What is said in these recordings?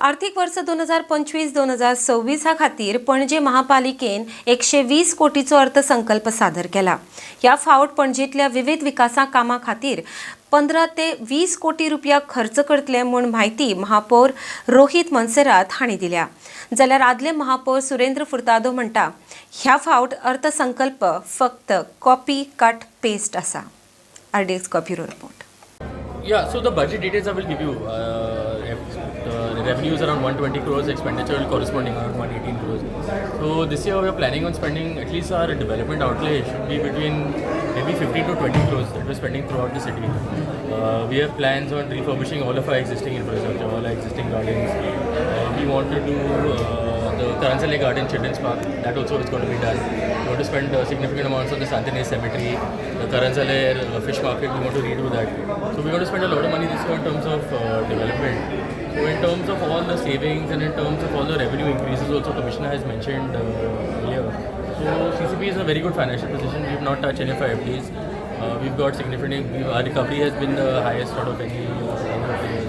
आर्थिक वर्स 2025 2026 हा खातीर पणजे महापालिकेन 120 कोटीचो अर्थसंकल्प सादर केला. ह्या फावट पणजेंतल्या विविध विकासा कामां खातीर 15 ते 20 कोटी रुपया खर्च करतले म्हूण म्हायती महापौर रोहित मोन्सेरात हांणी दिल्या. जाल्यार आदले महापौर सुरेंद्र फुर्तादो म्हणटा, ह्या फावट अर्थसंकल्प फक्त कॉपी कट पेस्ट आसा. RDX bureau report. Yeah, so the budget details I will give you. The revenue is around 120 crores, expenditure will corresponding around 118 crores. So this year we are planning on spending, at least our development outlay should be between maybe 15 to 20 crores that we're spending throughout the city. We have plans on refurbishing all of our existing infrastructure, all our existing gardens. We want to do the Karanzalem Garden Children's Park, that also is going to be done. We want to spend significant amounts on the Santa Inez Cemetery, the Karanzalem fish market, we want to redo that. So we're going to spend a lot of money this year in terms of development. So in terms of all the savings and in terms of all the revenue increases also, Commissioner has mentioned earlier. So CCP is in a very good financial position. We have not touched any of our FDs. We've got significant, our recovery has been the highest out of any of the years.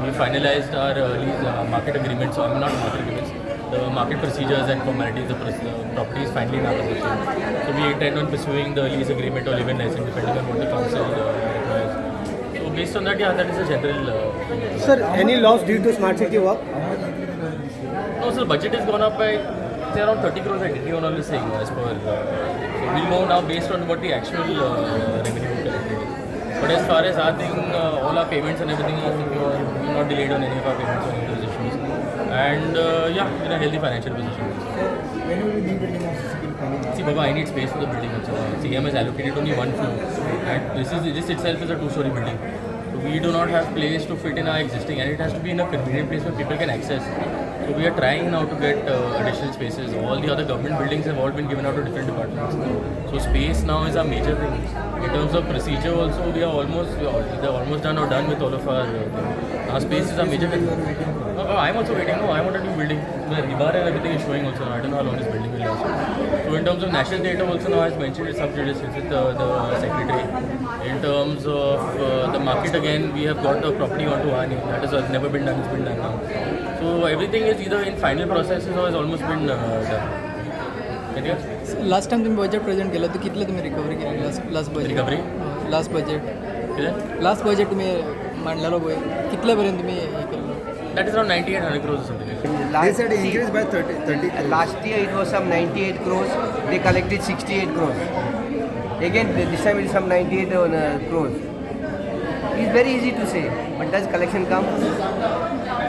We finalized our lease market agreements, so I'm not market agreements, the market procedures and formalities, the property is finally in our possession. So we intend on pursuing the lease agreement or live-in license depending on what the council requires. So based on that, yeah, that is a general thing. Sir, any loss due to smart city work? No, so the budget has gone up by, say, around 30 crores, I did all is saying as per. So we'll know now based on what the actual revenue collected is. But as far as our thing, all our payments and everything are secure. We're not delayed on any of our payments or any of those issues. And yeah, in a healthy financial position. When will the new building of CCP coming up? See, Baba, I need space for the building also. CM has allocated only one floor, and this itself is a two-story building. So we do not have place to fit in our existing, and it has to be in a convenient place where people can access. So we are trying now to get additional spaces. All the other government buildings have all been given out to different departments. So space now is our major thing. In terms of procedure also, we are almost done or done with all of our thing. Our space is our major thing. Oh, I'm also waiting. No, I want a new building. The rebar and everything is showing also. I don't know how long this building will last. So in terms of National Theatre also now, as mentioned, it's sub judice. It's with the secretary. In terms of the market again, we have got the property onto our name. That has never been done. It's been done now. So everything is either in final processes or has almost been done. Can you? Last time तुम्ही budget present केलं तर कितले तुम्ही recovery केली last budget? Recovery? Last budget. कितें? Last budget तुम्ही मांडलेलो पळय, कितले पर्यंत तुम्ही हे केल्लो? That is around 9800 crores or something like that. They said increase by 30 crores. Last year it was some 98 crores. They collected 68 crores. Again, this time it is some 98 crores. It's very easy to say, but does collection come?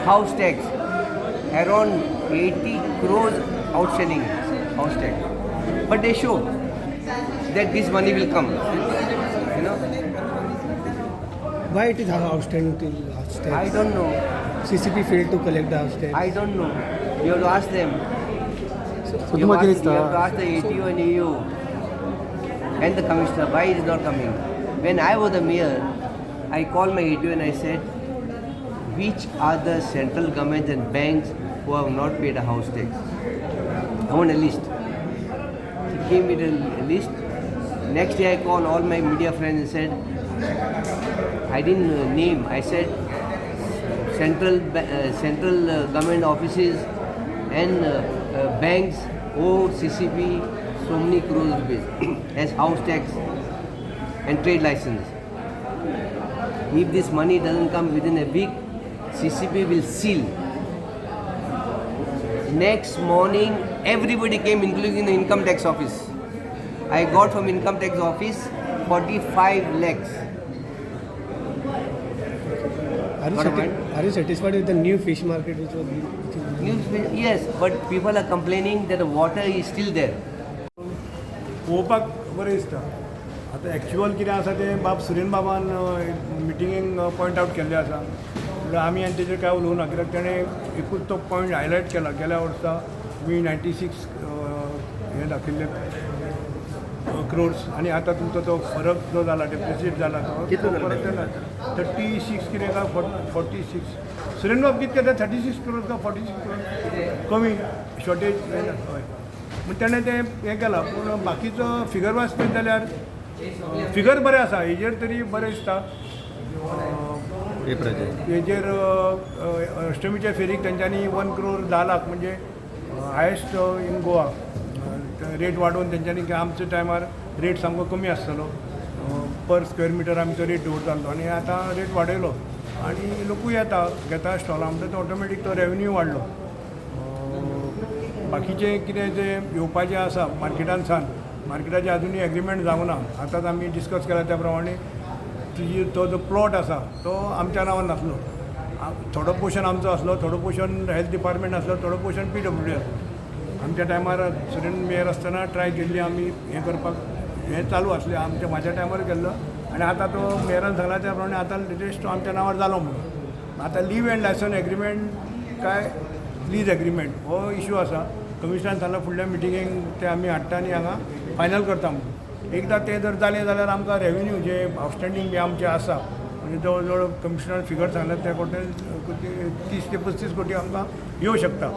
House tax, around 80 crores outstanding house tax. But they show that this money will come. Why it is outstanding till house tax? I don't know. CCP failed to collect the house tax. I don't know. You have to ask them. So You तुमकां have, कितें you have to दिसता? Ask the ATO and AO and the commissioner why it is not coming. When I was the mayor, I called my ATO and I said, "Which are the central governments and banks who have not paid a house tax? I want a list." He gave me the list. Next day I called all my media friends and said, I didn't name, I said central government offices and banks owe CCP so many crores rupees as house tax and trade license. If this money doesn't come within a week, CCP will seal. Next morning, everybody came, including the income tax office. I got from income tax office 45 lakhs. Are you, Got a point? Are you satisfied with the new fish market which is Yes, but people are complaining that the water is still there. पळोवपाक बरें दिसता. आतां actual कितें आसा तें बाब सुरेन बाबान मिटिंगेक point out केल्लें आसा. म्हणल्यार आमी आनी तेजेर कांय उलोवना, कित्याक तेणें एकूच तो पॉयंट हायलायट केला. गेल्या वर्सा तुमी 96 हें दाखयल्ले क्रोर्स आनी आतां तुमचो तो फरक जो जाला, डेफिसीट जाला, तो कितलो जाला? फरक जाला 36 कितें काय 46. सुरेन बाब, कितकें तें? 36 क्रोर्स काय 46 क्रोर्स कमी शॉर्टेज? हय, पूण तेणें तें हें केलां. पूण बाकीचो फिगर वाचतले जाल्यार फिगर बरें आसा, हेजेर तरी बरें दिसता. हेजेर अष्टमीच्या फेरीक तेंच्यांनी 1 करोड 10 लाख म्हणजे हायस्ट इन गोवा रेट वाडोवन तेंच्यांनी की आमच्या टायमार रेट सामको कमी आसतलो, पर स्क्वेअर मिटर आमी तो रेट दवरतालो आनी आतां रेट वाडयलो आनी लोकूय येता, घेता स्टॉलां, म्हणटा तो ऑटोमॅटीक तो रेवन्यू वाडलो. बाकीचें कितें जें येवपाचें आसा मार्केटान सान, मार्केटाचें आजुनूय एग्रीमेंट जावंक ना. आतांच आमी डिस्कस केला त्या प्रमाणे तुजी तो जो प्लॉट आसा तो आमच्या नांवान नासलो. थोडो पोर्शन आमचो आसलो, थोडो पोर्शन हेल्थ डिपार्टमेंट आसलो, थोडो पोर्शन पीडब्ल्यूडी आसलो. आमच्या टायमार सुरेन मेयर आसतना ट्राय केल्ली आमी हें करपाक. हें चालू आसलें आमच्या म्हाज्या टायमार केल्लो आनी आतां तो मेयरान सांगला त्या प्रमाणे आतां लेटेस्ट तो आमच्या नांवार जालो म्हणून. आतां लीव अँड लायसन एग्रीमेंट काय लीज एग्रीमेंट हो इशू आसा. कमिशनरान सांगला फुडल्या मिटिंगेक ते आमी हाडटा आनी हांगा फायनल करता म्हणून. एकदां तें जर जालें जाल्यार आमकां रेवेन्यू जे आवटस्टेंडींग बी आमचें आसा, म्हणजे जवळ जवळ कमिशनर फिगर सांगला त्या कोटे 30 ते 35 कोटी आमकां येवं शकता.